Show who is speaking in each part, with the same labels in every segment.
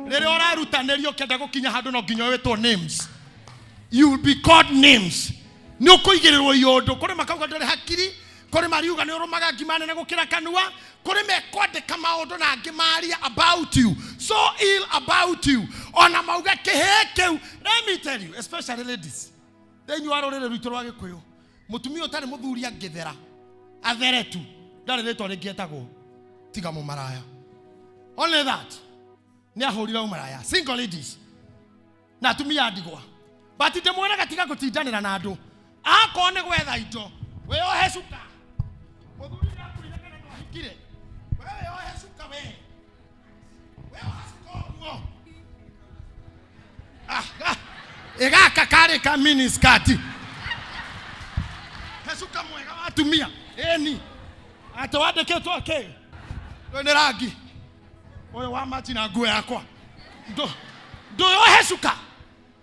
Speaker 1: Rĩrĩa ũrerutanĩria ũkĩenda gũkinya handũ no nginya wĩtwo names. You will be called names. Nĩ ũkũigĩrĩrwo iũndũ. Kũrĩ makauga ndũrĩ hakiri, kũrĩ mariuga nĩ ũrũmaga ngima nene gũkĩra kanua, kũrĩ mekwandĩka maũndũ na angĩ maria about you, so ill about you. Ona mauge kĩhĩĩ kĩu. Let me tell you, especially ladies, thĩinĩ wa rũrĩrĩ rwitũ rwa Gĩkũyũ, mũtumia ũtarĩ mũthuri angĩthera, athere tu, ndarĩ rĩtwa rĩngĩ etagwo tiga mũmaraya. Only that, nĩ ahũrire ũmaraya. Single ladies na atumia a ndigwa, but ndĩmwĩraga tiga gũtindanĩra na andũ. Akorwo nĩ gwetha indo, wĩyohe cuka. Mũthuri nĩ akuire kana ndwahikire, we wĩyohe cuka, we wĩyohe cuka ũguo. Ah, ah. Ĩgaka karĩ ka mini skirt. He cuka mwega wa atumia ĩni atĩ wandĩkĩtwo kĩ ũyũ nĩ rangi ũyũ wa machi na nguo yakwa. Ndũyohe cuka,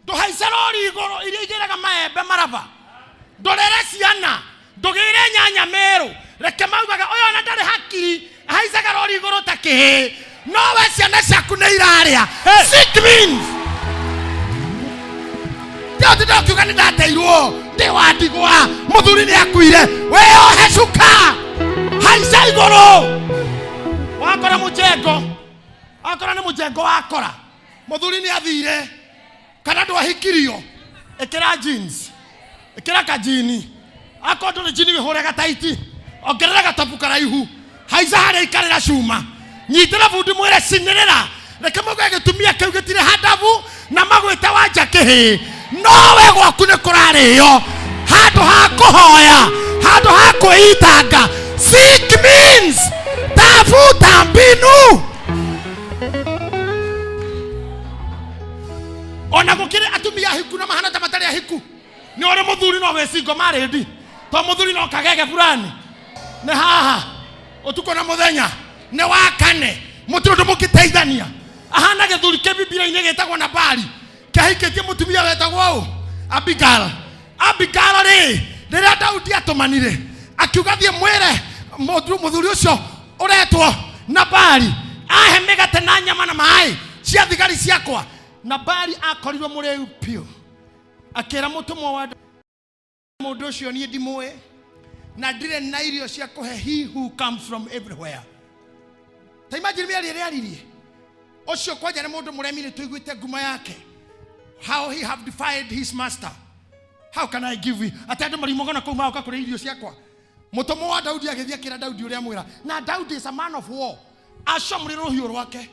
Speaker 1: ndũhaice rori igũrũ iria igĩraga maembe maraba, ndũrere ciana, ndũgĩre nyanya mĩrũ. Reke maugaga ũyũ ona ndarĩ hakiri, ahaicaga rori igũrũ ta kĩhĩĩ, no we ciana ciaku nĩ irarĩa. Sick means ndĩo ũkiuga nĩ ndateirwo, ndĩ wa ndigwa, mũthuri nĩ akuire. Wĩyohe cuka, haica igũrũ. Wakora mũjengo, akora nĩ mũjengo wakora mũthuri nĩ athire kana ndwahikirio, ĩkĩra jeans, ĩkĩra kajini. Akorwo ndũrĩ jini, wĩhũre gataiti, ongerera gatabu karaihu, haica harĩa, ikarĩra cuma, nyitĩra bundi, mwĩre cinĩrĩra. Reke mauge gĩtumia kĩu gĩtirĩ handabu na magwĩte wanja kĩhĩĩ, nowe gwaku nĩ kũrarĩo. Handũ ha kũhoya, handũ ha kwĩitanga. Seek means, tafuta mbinu. Ona gũkĩrĩ atumia ahiku na mahana ta matarĩ ahiku, nĩ ũrĩ mũthuri no wĩcingo marĩndi to mũthuri no kagege fulani nĩ haha ũtukũ na mũthenya nĩ wakane mũtirĩ ũndũ mũngĩteithania. Ahana gĩthuri kĩ Bibilia-inĩ gĩtagwo Nabali, kĩahikĩtie mũtumia wetagwo ũ? Abigail. Abigail rĩ, rĩrĩa Daudi atũmanire akiuga thiĩ mwĩre mũthuri ũcio ũretwo Nabali ahe mĩgate na nyama na maĩ cia thigari ciakwa, Nabali akorirwo mũrĩu biũ. Akĩra mũtũmwo wa mũndũ ũcio, niĩ ndimũĩ na ndirĩ na irio cia kũhe he who comes from everywhere. Ta imagine mĩario ĩrĩa aririe ũcio kwanja nĩ mũndũ mũremi, nĩ tũiguĩte nguma yake, how he have defied his master. How can I give you atĩ andũ mariumaga na kũu magoka kũrĩa irio ciakwa? Mũtũmwo wa Daudi agĩthiĩ akĩra Daudi ũrĩa mwĩra, na Daudi is a man of war. Acomũrĩra rũhiũ rwake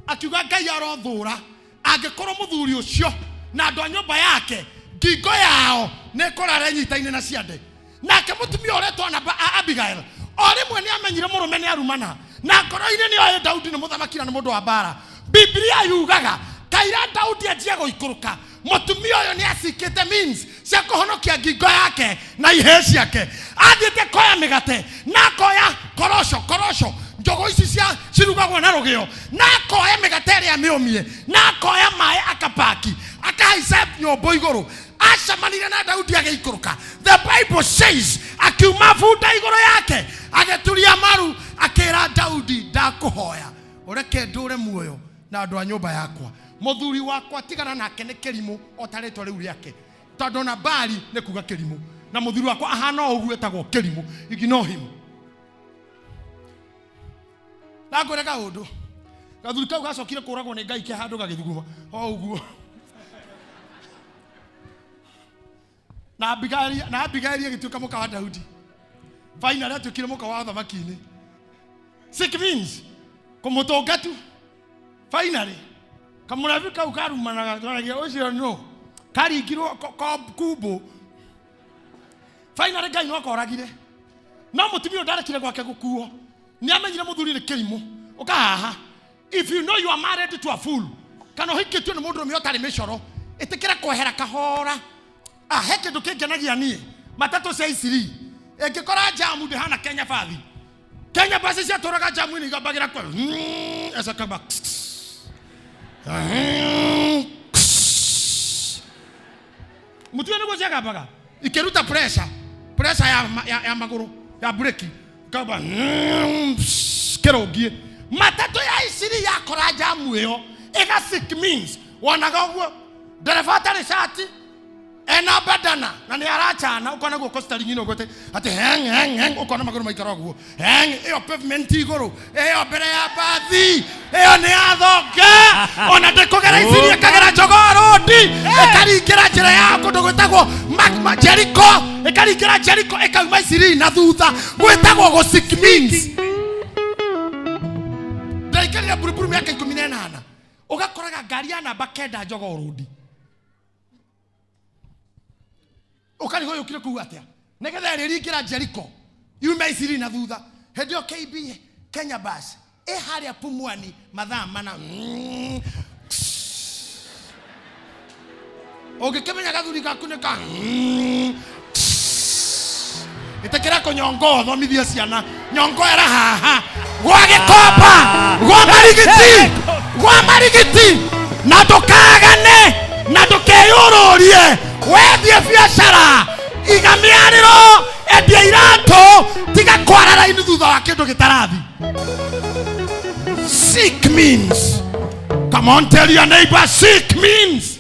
Speaker 1: akiuga, Ngai arothũra angĩkorwo mũthuri ũcio na andũ a nyũmba yake ngingo yao nĩ ĩkũrara ĩnyitaine na ciande. Nake mũtumia ũretwo Abigail o rĩmwe nĩ amenyire mũrũme nĩ arumana, na ngoro-inĩ nĩ oĩ Daudi nĩ mũthamaki na nĩ mũndũ wa mbara. Biblia yugaga kaira Daudi anjie gũikũrũka, mũtumia ũyũ nĩ acikĩte means cia kũhonokia ngingo yake na ihĩĩ ciake. Athiĩte koya mĩgate na akoya korosho, korosho njogo ici cia cirugagwo na rũgĩo, na akoya mĩgate ĩrĩa mĩũmie, na akoya maĩ, akapaki, akahaica nyũmbũ igũrũ. Acemanire na Daudi agĩikũrũka. The Bible says akiuma bunda igũrũ yake, agĩturia maru, akĩra Daudi, ndakũhoya ũreke ndũre muoyo na andũ a nyũmba yakwa. Mũthuri wakwa tigana nake, nĩ kĩrimũ o ta rĩtwa rĩu rĩake, tondũ Nabali nĩ kuga kĩrimũ, na mũthuri wakwa ahana o ũguo, etagwo kĩrimũ. Ignore him. Na ngwĩre kaũndũ, gathuri kau gacokire kũragwo nĩ Ngai ke handũ gagĩthuguma o ũguo. Na Abigaili agĩtuĩka mũka wa Daudi. Finally atuĩkire mũka wa thamaki-inĩ. Sick means kũmũtũnga tu. Finally kamũrabi kau karumanaga twaragia ũcio no karingirwo kumbũ. Finally Ngai no akoragire, no mũtumia ũyũ ndarekire gwake gũkuo. Nĩ amenyire mũthuri nĩ kĩrimũ. Ũka haha, if you know you are married to a fool, kana ũhikĩtio nĩ mũndũ ũmwe ũtarĩ mĩcoro, ĩtĩkĩra kwehera kahora. Ah, he kĩndũ kĩngenagia niĩ, matatũ cia Isiri ĩngĩkora jamu ndĩhana Kenya bathi. Kenya basi ciatũraga jamu-inĩ igambagĩra kwa ecakamba. Mũtue nĩguo ciagambaga ikĩruta pressure, pressure ya magũrũ ya breki kamba kĩrũngiĩ. Matatũ ya Isiri yakora jamu ĩyo. Ĩga sick means wonaga ũguo ndereba atarĩ cati ena bandana na nĩ aracana, ũkona guoko steering-inĩ ũguo atĩ atĩ heng heng heng, ũkona magũrũ maikara ũguo heng, ĩyo pavement igũrũ, ĩyo mbere ya bathi, ĩyo nĩ ya thonga, ona ndĩkũgera iciri, ĩkagera Jogoo Road, ĩkaringĩra njĩra ya kũndũ gwĩtagwo Jericho, ĩkaringĩra Jericho, ĩkauma iciri na thutha gwĩtagwo gũ sick means. Ndaikarire Buruburu mĩaka 18, ũgakoraga ngari ya namba 9 Jogoo Road, ũkarigwo yũkire kuu atĩa nĩgetha ĩrĩringĩra Jericho yume iciri na thutha. Hĩndĩ ĩyo KB Kenya Bus ĩ harĩa Pumwani mathaa 4. Ũngĩkĩmenya gathuri gaku nĩ ka ĩtĩkĩra kũnyongo, thomithie ciana nyongo ĩra haha gwa gĩkomba, gwa marigiti, gwa marigiti, na ndũkagane na ndũkeyũrũrie. Wendie biacara, iga mĩarĩro, endia iratũ, tiga kwara raini thutha wa kĩndũ gĩtarathi. Seek means. Come on, tell your neighbor, seek means.